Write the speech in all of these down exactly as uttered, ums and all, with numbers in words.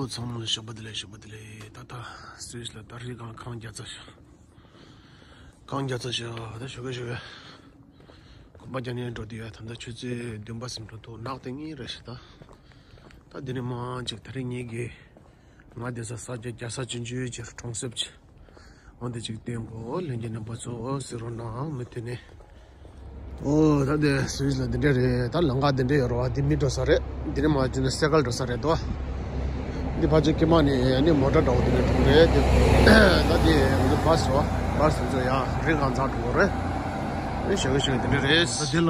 ཚང་མ་ཞོགས་པ་བདེ་ལེགས། ཞོགས་པ་བདེ་ལེགས། ད་ལྟ་སུད་སི་ལ་ད་རེས་གང་གང་རྒྱག་ཚར་ཤག་གང་རྒྱག་ཚར་ཤག་ད་ཞོགས་ཀས་ཞོགས་ཀས་གོམ་པ་རྒྱག་ནས་འགྲོ་དུས་ཡ། ད་ལྟ་ཆུ་ཚོད་བདུན་པ་ཟིན་འགྲོ་འདུག་ནག་དེ་གཉིས་རེད་ཤག་ད་ད་འདི་ནས་མང་ཅིག་ད་རེས་ངེད་ཀྱི་ང་བསྡད་ས་ས་ཆ་རྒྱལ་ས་ཆུང་ཆུང་ཅིག་གྲོང་གསེབ་ཅིག་འོ་འདི་ཅིག་བསྟན་གོ། ལྷན་རྒྱས་རྣམ་པ་ཚོ་གཟིགས་རོགས་གནང་། མུ་མཐུད་ནས། ཨོ་ད་དེ་སུད་སི་ལ་འདི་འདྲ་རེད། ད་ལམ་ཁ་འདི་འདྲ་ཡོད་རེད་བ། འདི་མི་འགྲོ་ས་རེད། འདི་ནས་མར་བྱས་ན་སེ་ཀལ་འགྲོ་ས་རེད་དོ། འདི་ཕར་ཕྱོགས་ཀྱི་མ་ནས་ནི་མོ་ཊ་འདྲ་བོ་འདི་འདྲ་འགྲོ་རེད་དེ། ད་དེ་འདི་བ་སི་རེད་བ། བ་སི་ཚོ་ཡ་རི་སྒང་ཚང་འགྲོ་གི་རེད། ཨེ་ཞོགས་ཀས་ཞོགས་ཀས་འདི་འདྲ་རེད། ད་དེ་ལ་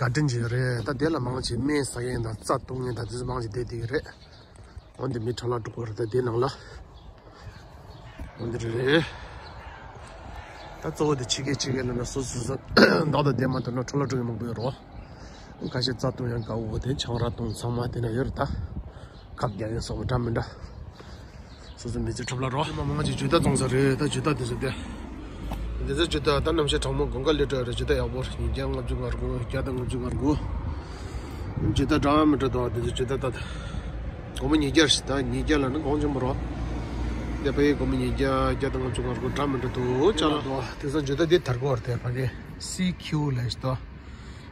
གར་ཌེན་ཅིག་ཡོད་རེད། ད་དེ་ལ་མང་ཆེ་སྨན་ཟ་མཁན་དང་རྩྭ་བཏུང་མཁན་དང་དེ་ཚོ་མང་ཆེ་བསྡད་བསྡད་ཀྱི་རེད། འོ་འདི་མི་ཁྲོམ་ལ་འགྲོ་གི་རེད། ད་དེ་ནང་ལ། འོ་འདི་རེད། ད་གཙོ་བོ་དེ་ཕྱི་རྒྱལ་ཕྱི་རྒྱལ་ལ་ན་སོ་སོ་སོ་བདག་དང་ལྡན་མ་ཐུབ་ན་ཁྲོམ་ལ་འགྲོ་མཁན་མང་པོ་ཡོད་རེད། ཁ་ཤས་རྩྭ་བཏུང་ཡང་དགའ་བོ་དེ་ཆང་རག་བཏུང་ཚང་མ་དེ་ན་ཡོད་རེད། ད་ཁབ་རྒྱག་ཡང་སོགས་པ་འདྲ་མི་འདྲ། སོ་སོ་མི་ཚེ་ཁྲོམ་ལ་རོ། མ་མང་ཆེ་ཇུ་ཏ་བཙོང་ས་རེད། ད་ཇུ་ཏ་དེ་ཚོ་དེ། འདི་ཚོ་ཇུ་ཏ་ད་གནམ་གཤིས་གྲང་མོ་དགུན་ཁ་སླེབས་འགྲོ་རེད། ཇུ་ཏ་ཡག་པོ་རེད། ཉིས་བརྒྱ་ལྔ་བཅུ་ང་དགུ། བརྒྱ་དང་ལྔ་བཅུ་ང་དགུ། ཇུ་ཏ་འདྲ་མི་འདྲ་འདུག་འདི་ཚོ་ཇུ་ཏ་ད་སྒོར་མོ་ཉིས་བརྒྱ་རེད། ད་ཉིས་བརྒྱ་ལ་ནི་གོང་ཆེན་པོ་རོ། དེ་པའི་སྒོར་མོ་ཉིས་བརྒྱ། བརྒྱ་དང་ལྔ་བཅུ་ང་དགུ་འདྲ་མི་འདྲ་འདུག་ཅ་ལག་འདུག་དེ་ཚོ་ཇུ་ཏ་འདི་དར་གོ་རེད། དེ་ཕ་གི་སི་ཁིའུ་ལབ་ཞིག་འདུག་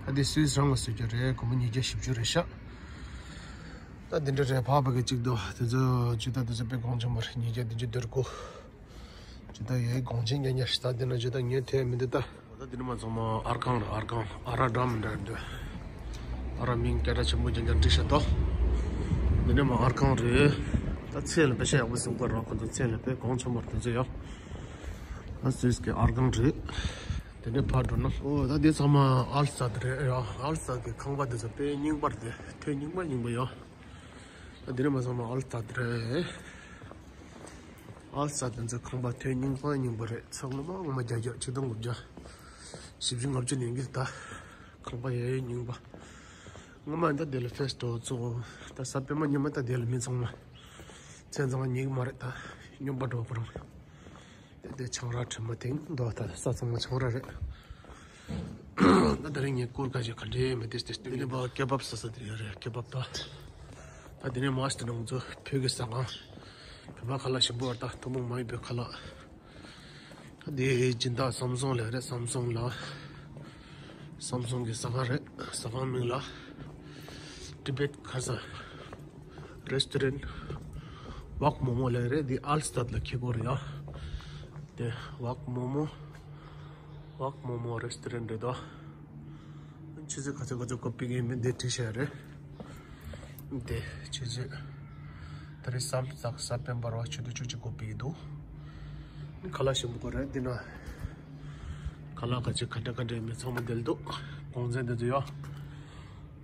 ད་འདི་སུད་སི་རང་ལ་བཟོས་རྒྱུ་རེད། སྒོར་མོ་ཉིས་བརྒྱ་བཞི་བཅུ་རེད་ཤག་ད་འདི་འདྲ་རེད། ཕ་བ་གི་གཅིག་འདུག་དེ་ཚོ་ཇུ་ཏ་དེ་ཚོ་དཔེ་གོང་ཆེན་པོ་རེད། ཉིས་བརྒྱ་བདུན་ཅུ་དོན་དགུ། ཇུ་ཏ་ཡའི་གོང་ཆེན་ཉག་ཉག་ཞིག་ད་འདི་ན་ཇུ་ཏ་ཉོས་ཐེ་མི་འདུག་ད་ད་འདི་ནི་མ་ཚང་མ་ཨར་ཁང་རེད། ཨར་ཁང་ཨ་ར་འདྲ་མི་འདྲ་འདུག་ཨ་ར་མིང་སྐད་གྲགས་ཆེན་པོ་རྐྱང་རྐྱང་བྲིས་ཤག་ད་འདི་ནི་མ་ཨར་ཁང་རེད། ད་ཚད་ལ་དཔེ་ཤ་ཡག་པོ་ཟིན་པ་རེད། ཁོ་ཚོ་ཚད་ལ་དཔེ་གོང་ཆེན་པོ་རེད། དེ་ཚོ་ཡ་ད་སུད་སི་གི་ཨར་ཁང་རེད། དེ་ནས་ཕར་འགྲོ་ན། ཨོ་ད་འདི་ཚང་མ་ཨལ་སྟ་ཌ་རེད་ཡ། ཨལ་སྟ་ཌ་གི་ཁང་པ་དེ་ཚོ་དཔེ་རྙིང་པ་རེད། དེ་རྙིང་པ་རྙིང་པ་ཡ། ད་འདི་ནས་མ་ཚང་མ་ཨལ་སྟ་ཌ་རེད། ཨལ་སྟ་ཌ་དེ་ཚོ་ཁང་པ་དེ་རྙིང་པ་རྙིང་པ་རེད། ཚང་མ་ངོ་མ་བརྒྱ་ཆ་ཆིག་སྟོང་དགུ་བརྒྱ། བཞི་བཅུ་ལྔ་བཅུ་ལོན་གྱི་རེད། ད་ཁང་པ་ཡ་ཡ་རྙིང་པ། ངོ་མ་ད་དེ་ལ་ཕེ་སི་ཊི་ཝལ་ཚོགས། ད་གཟའ་སྤེན་པ་ཉི་མ་ད་དེ་ལ་མི་ཚང་མ་མཚན་ཚང་མ་ཉིན་མ་རེད། ད་སྨྱོན་པ་འགྲོ་ཁོ་རང་། དེ་དེ་ཆང་རག་དྲི་མ་དེང་འདུག་ད་ས་ཚང་མ་ཆང་རག་རེད། ད་དེ་རིང་ངས་སྐོར་ག་ཞིག་ག་འདྲེ་མི་དེ་དེ་དེ་ནས་པ་ཀེ་བབ་ཟ་ས་དེ་ཡོད་རེད། ཀེ་བབ་ད། ད་དེ་ནས་མ་སྟི་ནང་ཚོ་བོད་ཀྱི་ཟ་ཁང་། བོད་པ་ཁ་ལག་ཞིམ་པོ་བར་ད་ཐུན་མོང་མ་ཡིན་པའི་ཁ་ལག་ད་དེ་སྦྱིན་བདག་སམ་སོང་ལགས་རེད། སམ་སོང་ལགས། སམ་སོང་གི་ཟ་ཁང་རེད། ཟ་ཁང་མིང་ལ་ཊི་བེཊ་ཁ་ས་རེ་སི་ཊོ་རེན་ཊི། ཝག་མོ་མོ་ལབ་རེད། འདི་ཨལ་སྟ་ཌ་ལ་འཁེལ་གྱི་རེད་ཡ། དེ་ཝག་མོ་མོ། ཝག་མོ་མོ་རེ་སི་ཊོ་རེན་ཊི་རེད་དོ། ཆུ་ཚོད་ག་ཚོད་ག་ཚོད་སྒོ་ཕྱེ་གི་ཡིན་མིན་འདི་བྲིས་བཞག་རེད། དེ་ཆུ་ཚོད། ད་རེས་གཟའ་གཟའ་སྤེན་པ་རེད་བ། ཆུ་ཚོད་བཅུ་གཅིག་སྒོ་ཕྱེ་གི་འདུག་ཁ་ལག་ཞིམ་པོ་རེད། འདི་ན་ཁ་ལག་ག་ཅིག་ག་འདྲ་ག་འདྲ་ཡིན་མིན་ཚང་མ་འདི་ལ་འདུག་གོང་ཚད་འདི་ཚོ་ཡོད།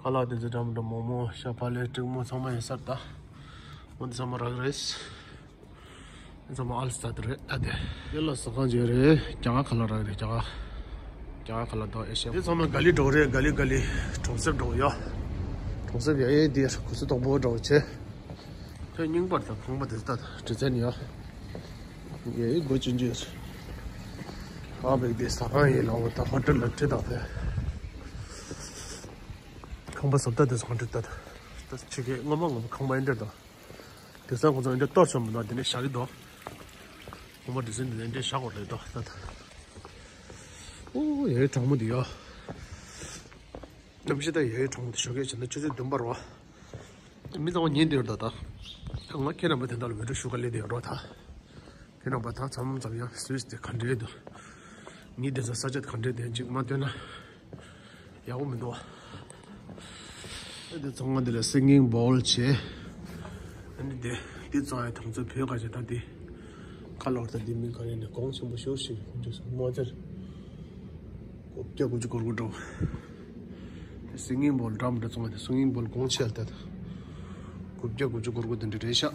ཁ་ལག་འདི་ཚོ་འདྲ་མི་འདྲ། མོག་མོག་ཤ་བག་ལེབ་ཀྲིག་མོག་ཚང་མ་ཡོད་ས་རེད་ད། འོ་འདི་ཚང་མ་རག་གི་རེད། འདི་ཚང་མ་ཨལ་སྟ་ཌ་རེད་ད། དེ་དེ་ལ་ཟ་ཁང་ཅིག་རེད། རྒྱ་གར་ཁ་ལག་རག་གི་རེད། རྒྱ་གར། རྒྱ་གར་ཁ་ལག་དང་ཨེ་ཤི་ཡ། འདི་ཚང་མ་ག་ལི་འདྲ་བོ་རེད། ག་ལི་ག་ལི། གྲོང་གསེབ་འདྲ་བོ་ཡ། གྲོང་གསེབ་ཡ་ཡེ་འདི་གོ་ས་དོག་པོ་འདྲ་བོ་བྱས། དེ་རྙིང་པ་རེད་ད། ཁང་པ་དེ་ལྟ་ད་འདྲ་ཚན་ཡ། ཡེ་སྒོ་ཅན་ཅན། ཨ་བེག་དེ་ཟ་ཁང་ཡིན་ལ། འོ་ད་ཧོ་ཊེལ་ལ་ཁྲིད་ད་དེ། ཁང་པ་བཟོ་ལྟ་དེ་ཚོ་ཁྲིད་ད་ད། ད་ཕྱི་རྒྱལ་སྔོན་མ་ངོ་མ་ཁང་པ་ཡིན་འདྲ་ད། དེང་སང་ཁོ་ཚོ་འདི་གཏོར་སོང་མི་འདུག་དེ་ནས་བཞག་གི་འདུག་ཁོ་མོ་དེ་ཚོ་འདི་ནས་འདི་བཞག་དགོས་རེད་འདུག་ད་ད། ཨོ་ཡ་ཡ་གྲང་མོ་འདི་ཡ། གནམ་གཤིས་ད་ཡ་ཡ་གྲང་མོ་འདི། ཞོགས་ཀས་བྱས་ན་ཆུ་ཚོད་བདུན་པ་རེད་བ། མི་ཚང་མ་ཉལ་བསྡད་ཡོད་རེད་ད། ད་ང་ཁྱེད་རྣམ་པ་དེ་འདྲ་ལ་འུར་སྒྲོག་ཞུ་ག་སླེབས་བསྡད་ཡོད་རེད་ད། ཁྱེད་རྣམ་པ་ད་ཚང་མ་ཚང་ཡང་སུད་སི་དེ་ག་འདྲ་འདུག་ངའི་དེ་ཚོ་ས་ཆ་ག་འདྲ་དེ་ཅིག་མ་སྟོན་ན། ཡག་པོ་མི་འདུག་ཨ་དེ་ཚང་མ་དེ་ལ་སིང་གིང་བོལ་བྱས། ཨ་ནི་དེ་དེ་ཚང་ཡ་དང་ཚོ་བོད་ཁ་ཆེ་ད་དེ་ཁ་ལོར་ད་དེ་མི་ག་རེ་ནས་གོང་ཆེན་པོ་ཤོག་ཤིག་ཁོང་ཚོ་མ་ཚར་དགུ་བརྒྱ་དགུ་བཅུ་གོར་གོ་འགྲོ། དེ་སིང་གིང་བོལ་འདྲ་མི་འདྲ་ཚང་མ་དེ་སིང་གིང་བོལ་གོང་ཆེ་ལ་ད་དགུ་བརྒྱ་དགུ་བཅུ་གོར་གོ་དེ་འདྲ་རེད་ཤག་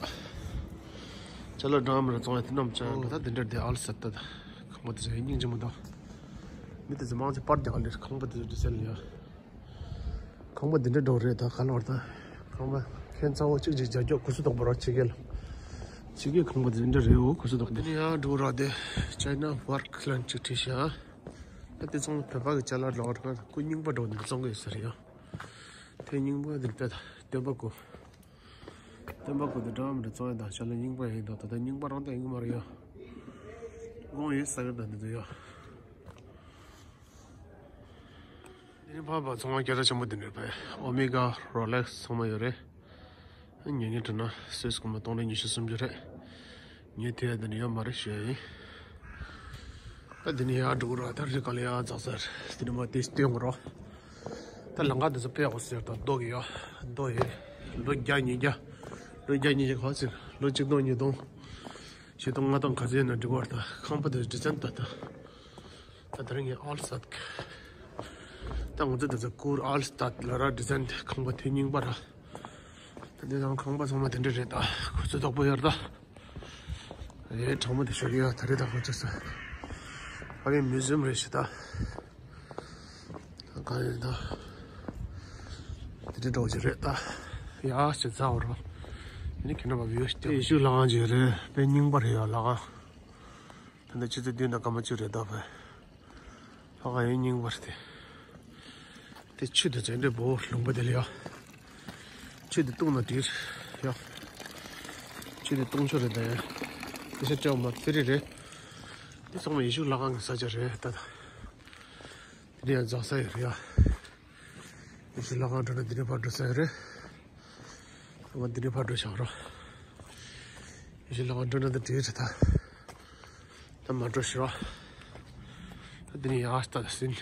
ཅ་ལག་འདྲ་མི་འདྲ་ཚང་མ་དེ་རྣམས་ཅན་ད་དེ་འདྲ་དེ་ཨལ་སད་ད་ད་ཁང་པ་དེ་ཚོ་ཡ་སྙིང་རྗེ་མོ་ད། མི་དེ་ཚོ་མང་ཆེ་པར་རྒྱག་ལེར་ཁང་པ་དེ་ཚོ་འདི་སེལ་ཡ། ཁང་པ་འདི་འདྲ་འགྲོ་རེད་ད་ག་ལོར་ད། ཁང་པ་ཁྱེད་ཚ་བོ་གཅིག་གཅིག་རྒྱ་སྐྱོག་གོ་ས་དོག་པོ་ར་ཆེ་གེ་ལ། ཆེ་གེ་ཁང་པ་འདི་འདྲ་རེད་འོ་གོ་ས་དོག་འདི་ནི་ཡང་འགྲོ་ར་དེ་ཅའི་ན་ཝར་ཁི་ལན་གཅིག་བྲིས་ཤག་ད་དེ་ཚོང་བོད་པ་གི་ཅ་ལག་ལོག་ར་ཁུ་རྙིང་པ་འགྲོ་འདི་བཙོང་གི་ཡོད་ས་རེད་ཡ། དེ་རྙིང་པ་འདི་ལྟ་ད་སྟོན་པ་གོ། སྟོན་པ་ཀུན་ཏུ་འགྲོ་བ་མི་འདྲ་ཚོགས་ཡིན་དང་ཤ་ལ་རྙིང་པ་ཡིན་དང་ད་ལྟ་རྙིང་པ་རང་དང་ཡིན་གྱི་མ་རེད་ཡ། དགོངས་ཡོད་ས་ཡོད་དང་འདི་འདུག་ཡ། འདི་ནི་ཕ་བ་ཚང་མ་སྐད་ཆ་ཆེན་པོ་འདི་འདྲ་རེད་པས། ཨོ་མེ་ག་རོ་ལེག་སི་ཚང་མ་ཡོད་རེད། ཉན་ཉན་དྲན་ན་སུད་སི་སྒོར་མོ་སྟོང་ཕྲག་ཉི་ཤུ་སུམ་ཅུ་རེད། ངས་དེ་ཡ་འདི་ནི་ཡོད་མ་རེད་ཞུ་ཡ་ཡིན། ད་འདི་ནི་ཡར་འགྲོ་གི་ར། ད་རི་ག་ལ་ཡར་འཛེགས་ས་རེད། འདི་ནི་མ་དེ་སྟོན་གི་རོ། ད་ལམ་ཁ་འདི་ཚོ་དཔེ་ཡག་པོ་ཟེར་ད་རྡོ་གི་ཡ། རྡོ་ཡོད། ལོ་བརྒྱ་ཉིས་བརྒྱ། ལོ་བརྒྱ་ཉིས་བརྒྱ་ག་ཚོད། ལོ་གཅིག་སྟོང་ཉིས་སྟོང་། བཞི་སྟོང་ལྔ་སྟོང་ག་ཚོད་ཡིན་ན་འགྲིག་པ་རེད། ད་ཁང་པ་འདི་ཌི་ཛའིན་ད་ད། ད་དེ་རིང་ངས་ཨོལ་སྟ་ད། ད་ང་ཚོ་འདི་ཚོ་གུར་ཨོལ་སྟ་ད་ལ་ར་ཌི་ཛའིན་ཁང་པ་དེ་རྙིང་པ་ར། ད་འདི་ཚང་ཁང་པ་ཚང་མ་དེ་འདྲ་རེད། ད་ཁོ་ཚོ་དོག་པོ་ཡོད་རེད་ད། ཨེ་གྲོགས་མོ་དེ་ཞོགས་ཀས་ཡ་ད་རེད་ད་ཁོ་ཚོ་ས། ཕ་གི་མིའུ་ཛི་ཡམ་རེད་ཤི་ད། ག་རེ་ད། དེ་འདྲ་འགྲོ་གི་རེད་ད། ཡ་ཞེ་ཚ་བ་རོ། ཡིན་ནི་ཁྱེད་རྣམ་པ་བི་ཡོ་ཞིག་ཡེ་ཤུ་ལྷ་ཁང་ཅིག་རེད། དཔེ་རྙིང་པ་རེད་ཡ་ལྷ་ཁང་། ད་ལྟ་ཆུ་ཚོད་བདུན་དང་སྐར་མ་བཅུ་རེད་ད་བས། ལྷ་ཁང་ཡང་རྙིང་པ་རེད་དེ། དེ་ཆུ་དེ་ཚོ་འདྲ་བོ་ལུང་པ་དེ་ལ་ཡ། ཆུ་དེ་བཏུང་ན་འགྲིག་ཡ། ཆུ་དེ་བཏུང་ཆོག་རེད་ད་ཡ། དེ་ཤ་ཅག་མ་ཕི་རི་རེད། དེ་ཚང་མ་ཡེ་ཤུ་ལྷ་ཁང་གི་ས་ཆ་རེད་ད་ད། དེ་ནས་ཡང་འཛེགས་ས་ཡོད་རེད་ཡ། ཡེ་ཤུ་ལྷ་ཁང་འགྲོ་ན་དེ་ནས་ཕར་འགྲོ་ས་ཡོད་རེད། ང་འདི་ནས་ཕར་འགྲོ་བཞག་རོགས། ཡེ་ཤུ་ལྷ་ཁང་འགྲོ་ན་ད་འགྲིག་རེད་ད། ད་མ་འགྲོ་ཞུ་རོགས། ད་འདི་ནས་ཡར་ལྟ་ད་ཟིན།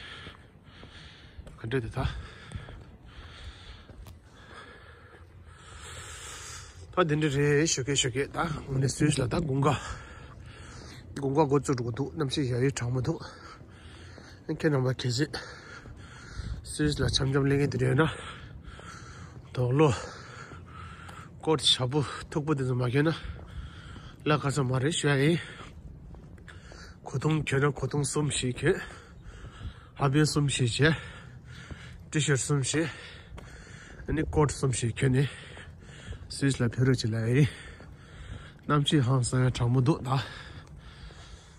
ག་འདྲ་འདུག་ད། ད་འདི་འདྲ་རེད། ཞོགས་ཀས་ཞོགས་ཀས་ད་དངོས་གནས་སུད་སི་ལ་ད་དགུན་ཁ། དགུན་ཁ་འགོ་བཙུགས་འགྲོ་གི་འདུག་གནམ་གཤིས་ཡ་ཡི་གྲང་མོ་འདུག་ཁྱེད་རྣམ་པ་གལ་སྲིད་སུད་སི་ལ་འཆམ་འཆམ་ལེན་མཁན་དེ་འདྲ་ཡོད་ན། དོག་ལོ། ཀོཊ་ཞབས་པུ་མཐུག་པོ་དེ་ཚོ་མ་གྱོན་ན་ལ་ཁ་ས་མ་རེད་ཞུ་ཡ་ཡིན། གོས་ཐུང་གྱོན་ན་གོས་ཐུང་གསུམ་ཞིག་གྱོན། ཧ་པན་གསུམ་ཞིག་བྱས། ཊི་ཤར་གསུམ་ཞིག་ཨ་ནི་ཀོཊ་གསུམ་ཞིག་གྱོན་ནས་སུད་སི་ལ་ཕེབས་རོགས་བྱེད་ལ་ཡིན། གནམ་གཤིས་ཧང་སང་ཡ་གྲང་མོ་འདུག་ད།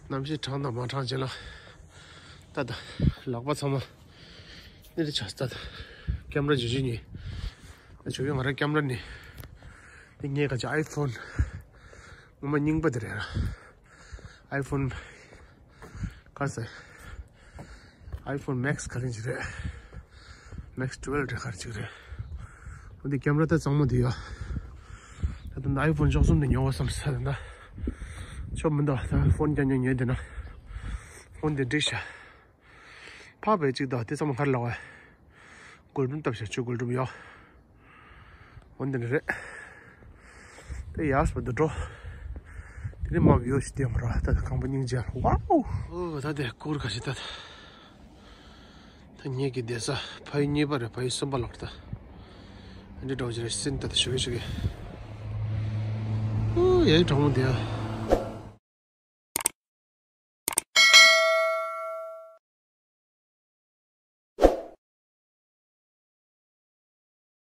གནམ་གཤིས་གྲང་དང་མ་གྲང་བྱེད་ལ། ད་ད་ལག་པ་ཚང་མ་ནི་རེ་ཆགས་ད། ཀེམ་ར་ཇི་ཇི་ཉིད་ཨ་ཆོག་གི་ང་རང་ཀེམ་ར་ནི་དེ་ངས་ག་ཅི་ཨའི་ཕོན་ངོ་མ་རྙིང་པ་དེ་རེད། ཨའི་ཕོན་ག་ཟེར། ཨའི་ཕོན་མེག་སི་ག་རེ་ཅིག་རེད། མེག་སི་ཊུ་ཝེལ་རེད་ག་རེ་ཅིག་རེད། འོ་དེ་ཀེམ་ར་ད་གཙང་མོ་དེ་ཡོད། ད་ད་ཨའི་ཕོན་ཅོག་གསུམ་དེ་ཉོ་བ་བསམ་ས་དེ་འདྲ་ཆོག་མི་འདུག་ད་ཕོན་རྐྱང་རྐྱང་ཉོས་དེ་ན་ཕོན་དེ་འགྲིག་ཤག་ཕག་པའི་གཅིག་དང་དེ་ཚང་མ་གར་ལ་བ། གོལ་ཌན་བཏབ་ཤག་ཆུ་གོལ་ཌན་ཡོད། འོ་འདི་འདྲ་རེད། དེ་ཡག་སོ་འདི་འགྲོ། དེ་ནས་མ་བིའུ་ཞིག་བསྟན་པ་ར་ད་ཁང་པ་སྙིང་རྗེ་ཝའོ། ཨོ་ད་དེ་གུར་ག་ཞིག་ད། ད་ངེད་ཀྱི་བསྡད་ས་ཕ་ཡུལ་གཉིས་པ་རེད། ཕ་ཡུལ་གསུམ་པ་ལོག་ད། འདི་འདྲ་བོ་ཞིག་རེད་སྲིན་ད་ད་ཞུ་གི་ཞུ་གི་ཨོ་ཡའི་གྲོགས་མོ་དེ་ཡ།